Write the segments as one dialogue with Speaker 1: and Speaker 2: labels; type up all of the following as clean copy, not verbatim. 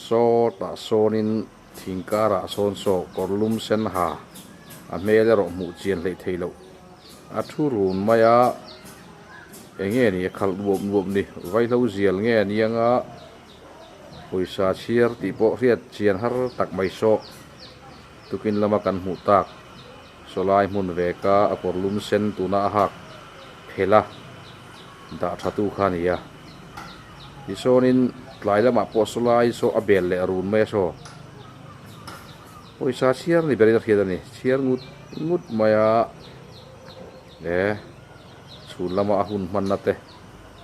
Speaker 1: Sawtah sawnin thing karah sawn saw kawr lum sen ha a hmel erawh hmuh chian hleih theih loh. A thu run mai a, eng nge ni a khalh nuam nuam ni, vaihlo zial nge a ni anga pawisa chhiar tih pawh hriat chian har tak mai saw tukin lama kan hmuh tak sawlai hmun ve ka a kawr lum sen tuna a hak phel a dah tha tu kha a ni a. Tichuanin tlai lamah pawh sawlai saw a bel leh run mai a saw. Pawisa chhiar ni berin a hriat a ni. Chhiar ngut ngut mai a, he chhun lama a hun hmanna te,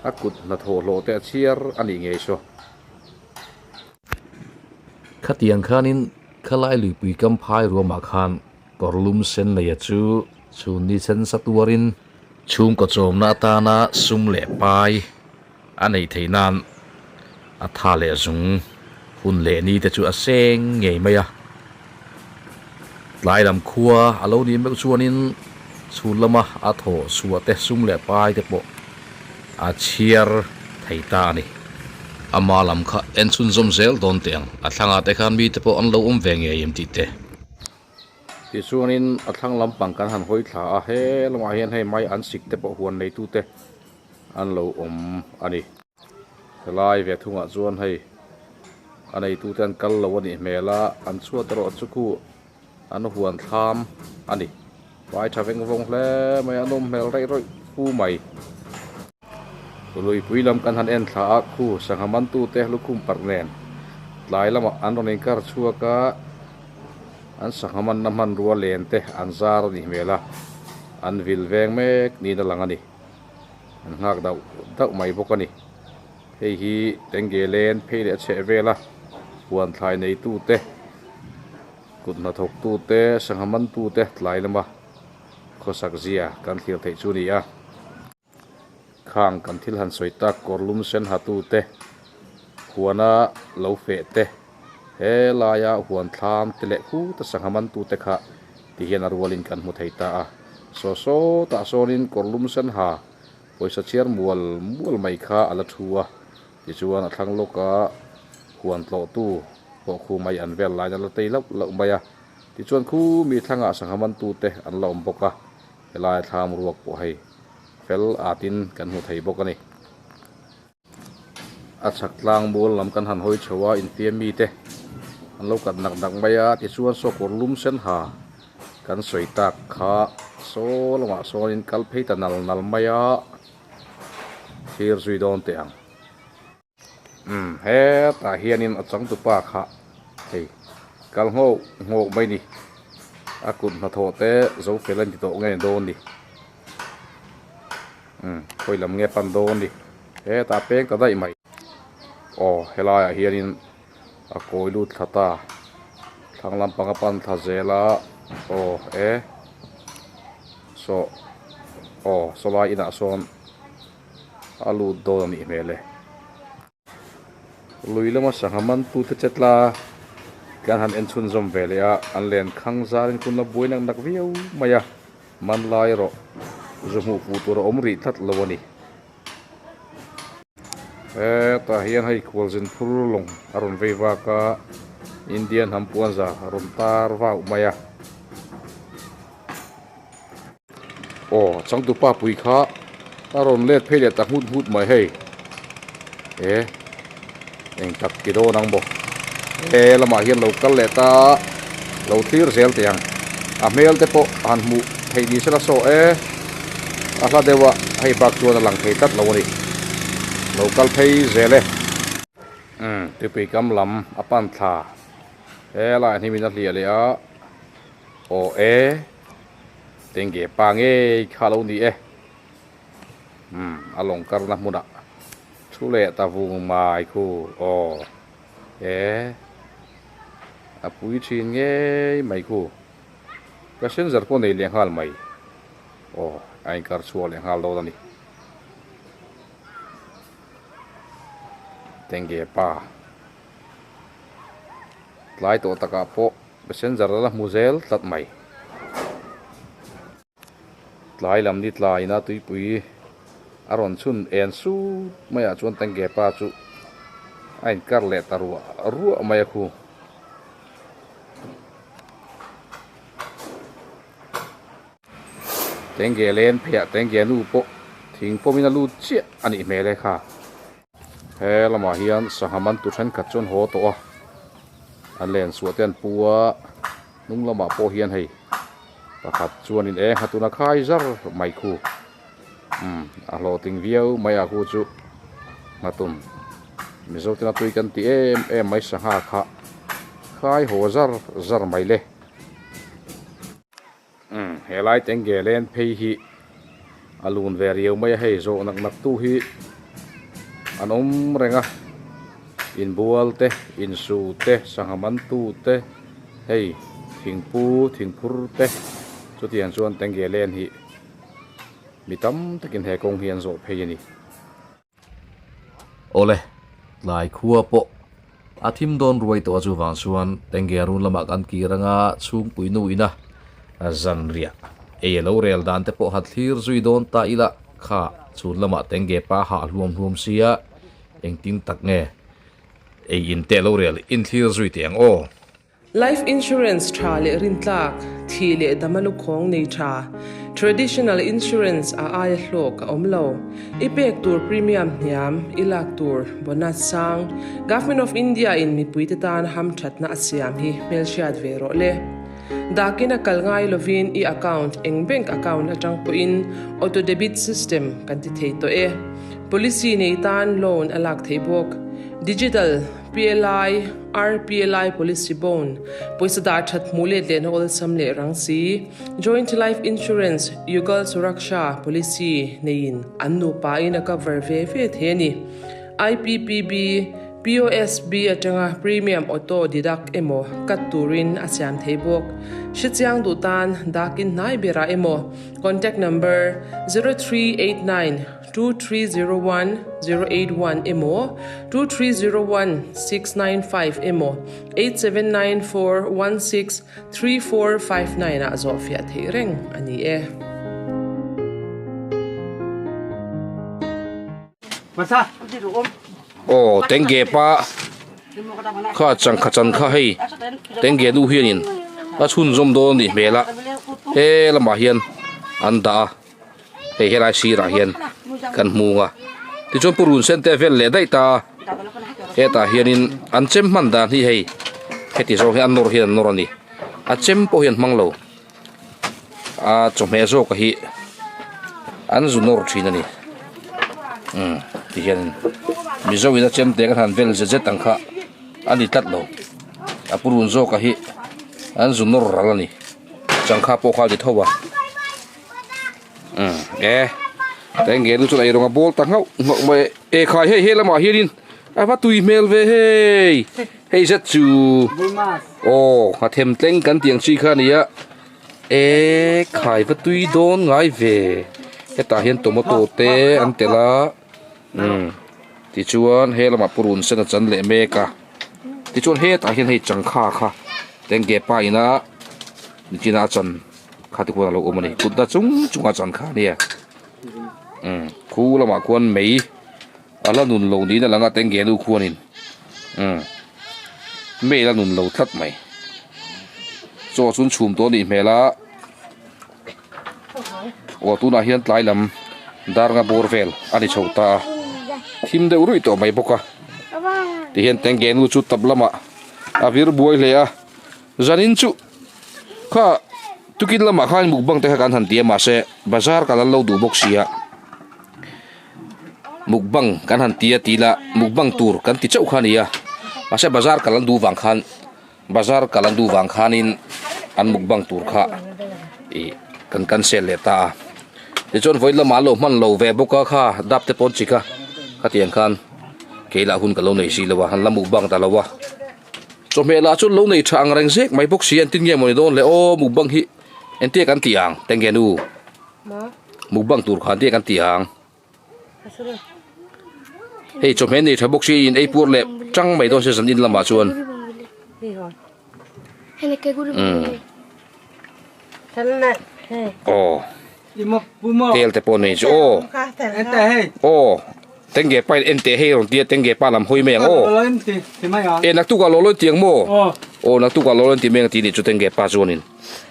Speaker 1: a kut hnathawh hlawh te a chhiar a nih ngei saw.
Speaker 2: Khatiang khanin khalai luipui kam phai ruamah khan kawr lum sen neia chu chhun ni sen sa tuarin chhungkaw chawmna atana sum leh pai a neih theih nan a tha leh zung hun leh ni te chu a seng ngei mai a. Tlai lam khua a lo nih meuh chuanin chhun lama a thaw chhuah te sum leh pai te pawh a chhiar thei ta a ni. Ama lam kha en chhunzawm zel dawn teh ang, a thlangah te khan mite pawh an lo awm ve ngei em tih te.
Speaker 1: Tichuanin a thlang lampang kan han hawi thla a, he lamah hian hei mai an sik te pawh huan neitute an lo awm a ni. Helai ve thungah chuan hei a neitute an kal lo a nih hmel a, an chhuat erawh chu khu an huan thlam a ni. Vai tha veng vawng hle mai a, nawm hmel raih rawih fu mai. Luipui lam kan han en thla a, khu sangha mantute lukhum parh nen tlai lamah an rawn inkar chhuak a, an sangha manna hmanrua len te an zar a nih hmel a, an vil veng mek niin a lang a ni. An nghak dauh dauh mai bawk a ni. Hei hi tenge len phei leh a chheh vel a, huan thlai neitute, kut hnathawktute, sangha mantute tlai lama khawsak zia kan thlir theih chu a ni a. Khang kan thil han sawi tak kawr lum sen ha tute huana lo feh te he laia huan thlam te leh khuta sangha man tute kha ti hian a rualin kan hmu thei ta a. Saw sawtah sawnin kawr lum sen ha pawisa chhiar mual mual mai kha a la thu a, tichuan a thlang lawka huan tlawhtu pawh khu mai an vel laiin a la tei lauh lauh mai a. Tichuan khu mi thlangah sangha man tute an la awm bawk a. Helai thlam ruak pawh hei fel atin kan hmu thei bawk a ni. A chhak tlang mual lam kan han hawi chho a, infiam mite an lo kat nak nak mai a, tichuan saw kawr lum sen ha kan sawi tak kha saw lamah sawnin kal phei ta nal nal mai a, thlir zui dawn teh ang. Umm hetah hianin a changtupa kha hei kal nghawk nghawk mai ni a kut hnathawh te zo fel a ni tawh nge dawn ni umm khawi lam nge pan dawn ni hetah peng ta daih mai aw helaiah hianin a kawi lut thla ta thlang lampang a pan thla zel a aw e saw aw sawlai inah sawn. a lut dawn a nih hmel e. Lui lama sangha mantute che tla kan han en chhunzawm ve leh a, an len khang zarin kun la buai nak nak viau mai a, man lai erawh zu hmuh fuh tur a awm rih tlat lo a ni. Hetah hian hei khualzin phur lawng a rawn vei vak a, Indian hnam puanza a rawn tar vauh mai a. Aw changtupa pui kha a rawn let phei leh ta nghut nghut mai hei e eng tak ti dawn ang maw he lamah hian lo kal leh ta lo thlir zel teh ang a hmel te pawh han hmuh theih ni sela saw e a hla deuh a hei bak chuan a lang thei tlat lo a ni lo kal phei zel e umm tupui kam lam a pan thla he laiah hnim in a hliah leh a aw e. Tenge pa ngei kha lo ni e. Umm a lawng karna hmunah thu leh ta vung mai khu aw e a pui thin ngei mai khu passenger pawh nei leh nghal mai aw a inkar chhuak leh nghal dawn a ni. Tenge pa tlai tawh takah pawh. Passenger la hmu zel tlat mai. Tlai lam ni tlaina tuipui a rawn chhun en sut maiah chuan Tengge pa chu A inkar leh ta ruah ruah mai a khu. Tenge len pheiah tenge nu pawh thing pawmin a lut chiah a nih hmel e kha. He lamah hian sangha man tu thenkhat chuan haw tawh a, an len chhuah te an pu a, hnung lamah pawh hian hei pakhat chuanin eng ha tuna khai zar mai khu umm a hlawhtling viau mai a khu chu nghatun Mizo tena tui kan ti em em mai sangha kha khai haw zar zar mai le. Umm helai tenge len phei hi a lun ve riau mai a hei zawh nak nak tu hi an awm reng a inbual te insu te sangha man tu te hei thingpu thingphur te chutiang chuan tenge len hi mi tam takin he kawng hi an zawh phei a ni. Awle, tlai khua pawh a thim dawn ruai tawh a chuvang chuan Tengge run lamah kan kir anga chhungpui nu ina zanriah ei a lo rel dan te pawh han thlir zui dawn ta ila kha chhun lamah Tengge pa hah hluam hluam sia engtin tak nge ei in te a lo rel inthlir zui teh ang aw.
Speaker 3: Life insurance tha leh rintlak, thih leh dama lukhawng nei tha, traditional insurance a aia hlawk a awm lo. I pek tur premium hniam, i lak tur bonus sang, Government of India in mipuite tan hamthatna a siam hi hmelhriat ve rawh le. Dakin a kal ngai lovin i account eng bank account atang pawhin auto debit system kan ti thei tawh e. Policy nei tan loan a lak theih bawk. Digital PLI, RPLI Policy Bond, pawisa dah that hmuh let lehna awlsam leh rang si, Joint Life Insurance, Yugal Suraksha Policy neiin an nupain a cover ve ve thei a ni. IPPB, POSB atanga premium auto deduct emaw cut turin a siam thei bawk. Hrechiang duh tan dakin hnai berah emaw contact number 0389 2301 081 emaw 2301 695 emaw 8794 16 3459 ah zawh fiah theih reng a ni e.
Speaker 1: Aw tengge pa kha changkha chan kha hei tengge nu hianin a chhunzawm dawn a nih hmel a he lamah hian an dah a. Hei helai sirah hian kan hmung a tichuan purun sen te a vel leh daih ta a hetah hianin an chem hman dan hi hei heti zawng hi an nawr hian an nawr a ni a chem pawh hi an hmang lo a chawhmeh zawk hi an zu nawr thin a ni umm ti hianin mizo in a chem te kan han vel zet zet ang kha a ni tlat lo a purun zawk hi an zu nawr ral a ni changkha pawh kha a ti tho a. Umm e teng ge nu chuan eirawng a bawl ta nghauh nghauh mai e khai hei he lamah hianin a va tui hmel ve hei hei zet chu aw a them tleng kan tih ang chi kha a ni a e khai va tui dawn ngai ve hetah hian tomato te an telh a umm tichuan he lamah purun sen a chan leh mek a tichuan hetah hian hei changkha kha teng ge pa ina nichina a chan. Kha ti khuan a lo awm a ni kut na chung chung a chan kha a nia umm khu lamah khuan mei a la nun lo niin a lang a tenge nu khuanin umm mei a la nun lo tlat mai chaw chu an chhum tawh a nih hmel a aw tunah hian tlai lam dar nga bawr vel a ni chho ta a thim deuh ruih tawh mai bawk a tihian tenge nu chu tap lamah a vir buai hle a zanin chu. Kha tukin lamah khan mukbang te kha kan han ti a mahse bazar kan an lo duh bawk sia mukbang kan han ti a tih lah mukbang tur kan ti chauh kha a ni a mahse bazar kal an duh vang khan bazar kal an duh vang khanin an mukbang tur kha ih kan cancel leh ta a tichuan vawiin lamah an lo hman lo ve bawk a kha dap te pawh an chik a khatiang khan keilah hun ka lo nei si lo a an la mukbang ta lo a. Chawhmeh lah chuan lo nei tha ang reng zek mai bawk si a engtin nge mawni dawn le aw mukbang hi engtia kan tih ang tenge nu mukbang tur kha engtia kan tih ang hei chawhmeh nei tha bawk si in ei puar leh tang mai dawn sia zan in lamah chuan aw tel te pawh nei chu aw aw. Tengge pa in en teh hei rawn tia tengge pa lam hawi mai ang aw. E naktukah lo lawi tiang maw? Aw naktukah lo lawi ti mai ang tih nih chu tengge pa chuanin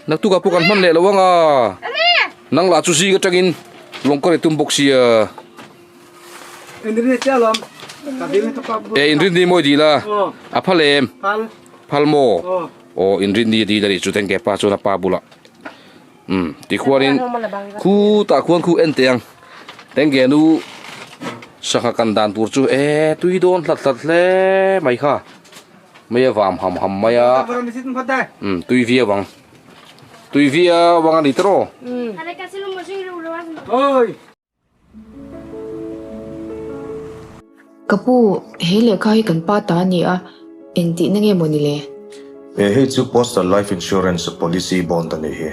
Speaker 1: naktukah pawh kan hman leh lo ang a. Nang lah chu zing atangin lawng ka ri tum bawk sia. E inrinni mawi dil a, a phal em? Phal maw? Aw inrinni dil a nih chu tengge pa chuan a pa bulah. Umm tikhuanin khutah khuan khu en teh ang tengge nu sangha kan dan tur chu e tui dawn hlat hlat hle mai kha mei a vam ham ham mai a umm tui viau ang tui viau ang a ni tawh.
Speaker 4: Ka pu, he lehkha hi kan pa ta a ni a, engtihna nge maw ni le?
Speaker 5: He hei chu Postal Life Insurance Policy Bond a nih hi.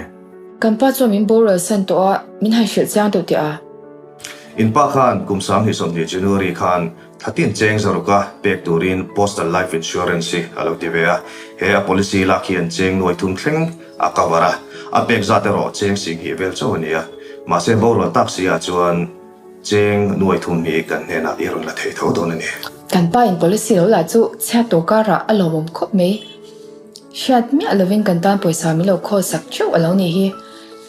Speaker 4: Kan pa chuan min boral san tawh a, min han hrilh chiang deuh teh a.
Speaker 5: In pa khan kum 2020 January khan Thlatin cheng zaruka pek turin Postal Life Insurance hi a lo ti ve a, he a policy lak hian cheng nuai thum thleng a cover a, a pek zat erawh cheng singhnih vel chauh a ni a, mahse borual tak si ah chuan cheng nuai thum hi kan hnenah i rawn la thei tho dawn a ni.
Speaker 4: Kan pa in policy lo lah chu chhiat tawh karah a lawmawm khawp mai. Hriat miah lovin kan tan pawisa min lo khawl sak theuh a lo nih hi.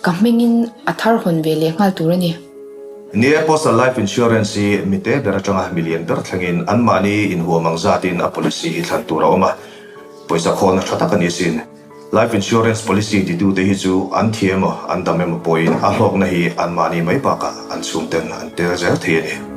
Speaker 4: Ka hmingin a thar hawn ve leh nghal tur a ni.
Speaker 5: Ni e, Postal Life Insurance hi mite ber atanga milian ber thlengin anmahni inhuam ang zatin a policy hi thlan tur a awm a, pawisa khawlna tha tak a ni sin. Life Insurance policy titute hi chu an thi emaw an dam emaw pawhin a hlawkna hi anmahni mai bakah an chhungten an tel zel thei a ni.